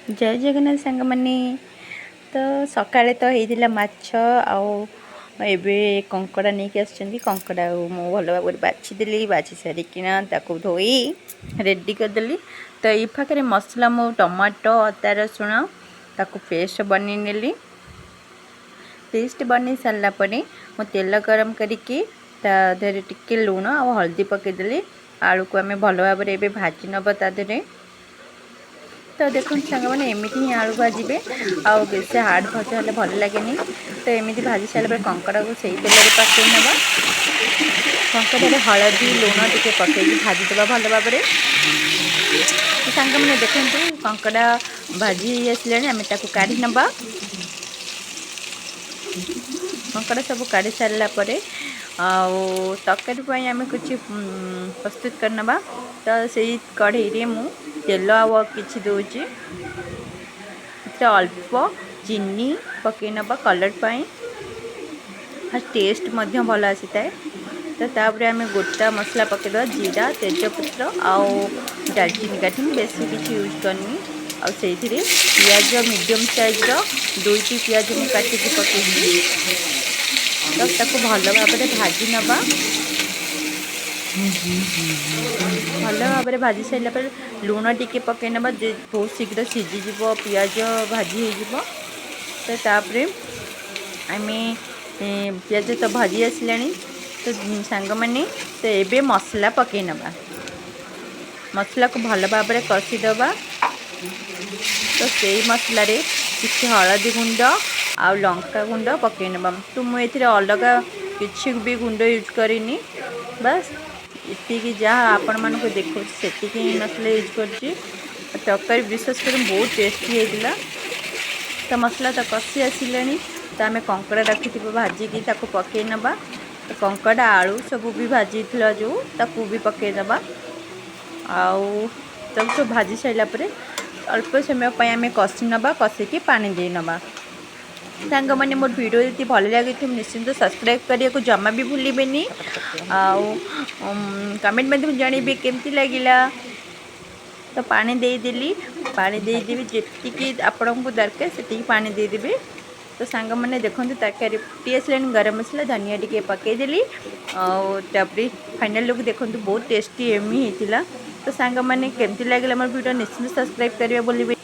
ଜୟ ଜଗନ୍ନାଥ ସାଙ୍ଗମାନେ। ତ ସକାଳେ ତ ହେଇଥିଲା ମାଛ ଆଉ ଏବେ କଙ୍କଡ଼ା ନେଇକି ଆସିଛନ୍ତି। କଙ୍କଡ଼ାକୁ ମୁଁ ଭଲ ଭାବରେ ବାଛିଦେଲି। ବାଛି ସାରିକିନା ତାକୁ ଧୋଇ ରେଡ଼ି କରିଦେଲି। ତ ଏଇ ପାଖରେ ମସଲା ମୁଁ ଟମାଟୋ, ଅଦା, ରସୁଣ ତାକୁ ପେଷ୍ଟ ବନେଇ ନେଲି। ପେଷ୍ଟ ବନେଇ ସାରିଲା ପରେ ମୁଁ ତେଲ ଗରମ କରିକି ତା ଦେହରେ ଟିକେ ଲୁଣ ଆଉ ହଳଦୀ ପକାଇଦେଲି। ଆଳୁକୁ ଆମେ ଭଲ ଭାବରେ ଏବେ ଭାଜି ନେବା ତା ଦେହରେ। ତ ଦେଖନ୍ତୁ ସାଙ୍ଗମାନେ, ଏମିତି ହିଁ ଆଳୁ ଭାଜିବେ ଆଉ ବେଶୀ ହାର୍ଡ଼ ଭଜା ହେଲେ ଭଲ ଲାଗେନି। ତ ଏମିତି ଭାଜି ସାରିଲା ପରେ କଙ୍କଡ଼ାକୁ ସେଇ ତେଲରେ ପକାଇ ନେବା। କଙ୍କଡ଼ାରେ ହଳଦୀ, ଲୁଣ ଟିକେ ପକାଇକି ଭାଜିଦେବା ଭଲ ଭାବରେ। ତ ସାଙ୍ଗମାନେ, ଦେଖନ୍ତୁ, କଙ୍କଡ଼ା ଭାଜି ହେଇ ଆସିଲାଣି, ଆମେ ତାକୁ କାଢ଼ି ନେବା। କଙ୍କଡ଼ା ସବୁ କାଢ଼ି ସାରିଲା ପରେ ଆଉ ତରକାରୀ ପାଇଁ ଆମେ କିଛି ପ୍ରସ୍ତୁତ କରିନେବା। ତ ସେଇ କଢ଼େଇରେ ମୁଁ ତେଲ ଆଉ କିଛି ଦେଉଛି। ଏଥିରେ ଅଳ୍ପ ଚିନି ପକାଇ ନେବା କଲର୍ ପାଇଁ ଆଉ ଟେଷ୍ଟ ମଧ୍ୟ ଭଲ ଆସିଥାଏ। ତ ତାପରେ ଆମେ ଗୋଟା ମସଲା ପକାଇଦେବା, ଜିରା, ତେଜପତ୍ର ଆଉ ଡାଲଚିନି କାଠି। ମୁଁ ବେଶୀ କିଛି ୟୁଜ୍ କରିନି। ଆଉ ସେଇଥିରେ ପିଆଜ, ମିଡ଼ିୟମ୍ ସାଇଜ୍ର ଦୁଇଟି ପିଆଜ ମୁଁ କାଟିକି ପକାଇଛି। ତ ତାକୁ ଭଲ ଭାବରେ ଭାଜି ନେବା। ଭଲ ଭାବରେ ଭାଜି ସାରିଲା ପରେ ଲୁଣ ଟିକେ ପକାଇ ନେବା ଯେ ବହୁତ ଶୀଘ୍ର ସିଝିଯିବ, ପିଆଜ ଭାଜି ହେଇଯିବ। ତ ତାପରେ ଆମେ ପିଆଜ ତ ଭାଜି ଆସିଲାଣି। ତ ସାଙ୍ଗମାନେ, ତ ଏବେ ମସଲା ପକାଇ ନେବା। ମସଲାକୁ ଭଲ ଭାବରେ କଷିଦେବା। ତ ସେଇ ମସଲାରେ କିଛି ହଳଦୀ ଗୁଣ୍ଡ ଆଉ ଲଙ୍କା ଗୁଣ୍ଡ ପକାଇ ନେବା। ତ ମୁଁ ଏଥିରେ ଅଲଗା କିଛି ବି ଗୁଣ୍ଡ ୟୁଜ୍ କରିନି। ବାସ୍, ଏତିକି ଯାହା ଆପଣମାନଙ୍କୁ ଦେଖାଉଛି, ସେତିକି ହିଁ ମସଲା ୟୁଜ୍ କରିଛି। ତରକାରୀ ବିଶ୍ୱାସ କରି ବହୁତ ଟେଷ୍ଟି ହେଇଥିଲା। ତ ମସଲା ତ କଷି ଆସିଲାଣି, ତ ଆମେ କଙ୍କଡ଼ା ରଖିଥିବୁ ଭାଜିକି, ତାକୁ ପକାଇ ନେବା। ତ କଙ୍କଡ଼ା, ଆଳୁ ସବୁ ବି ଭାଜିଥିଲା ଯେଉଁ, ତାକୁ ବି ପକାଇ ଦେବା। ଆଉ ତାକୁ ସବୁ ଭାଜି ସାରିଲା ପରେ ଅଳ୍ପ ସମୟ ପାଇଁ ଆମେ କଷି ନେବା। କଷିକି ପାଣି ଦେଇ ନେବା। ସାଙ୍ଗମାନେ, ମୋର ଭିଡ଼ିଓ ଯଦି ଭଲ ଲାଗିଥିବ, ନିଶ୍ଚିନ୍ତ ସବସ୍କ୍ରାଇବ୍ କରିବାକୁ ଜମା ବି ଭୁଲିବେନି ଆଉ କମେଣ୍ଟ ମଧ୍ୟ ଜଣାଇବେ କେମିତି ଲାଗିଲା। ତ ପାଣି ଦେଇଦେଲି। ପାଣି ଦେଇଦେବି, ଯେତିକି ଆପଣଙ୍କୁ ଦରକାର ସେତିକି ପାଣି ଦେଇଦେବେ। ତ ସାଙ୍ଗମାନେ, ଦେଖନ୍ତୁ, ତରକାରୀ ଫୁଟି ଆସିଲାଣି। ଗରମ ମସଲା, ଧନିଆ ଟିକେ ପକାଇଦେଲି ଆଉ ତାପରେ ଫାଇନାଲ୍ ଲୁକ୍ ଦେଖନ୍ତୁ, ବହୁତ ଟେଷ୍ଟି ଏମି ହେଇଥିଲା। ତ ସାଙ୍ଗମାନେ, କେମିତି ଲାଗିଲା ମୋର ଭିଡ଼ିଓ? ନିଶ୍ଚିନ୍ତ ସବସ୍କ୍ରାଇବ୍ କରିବା ଭୁଲିବେନି।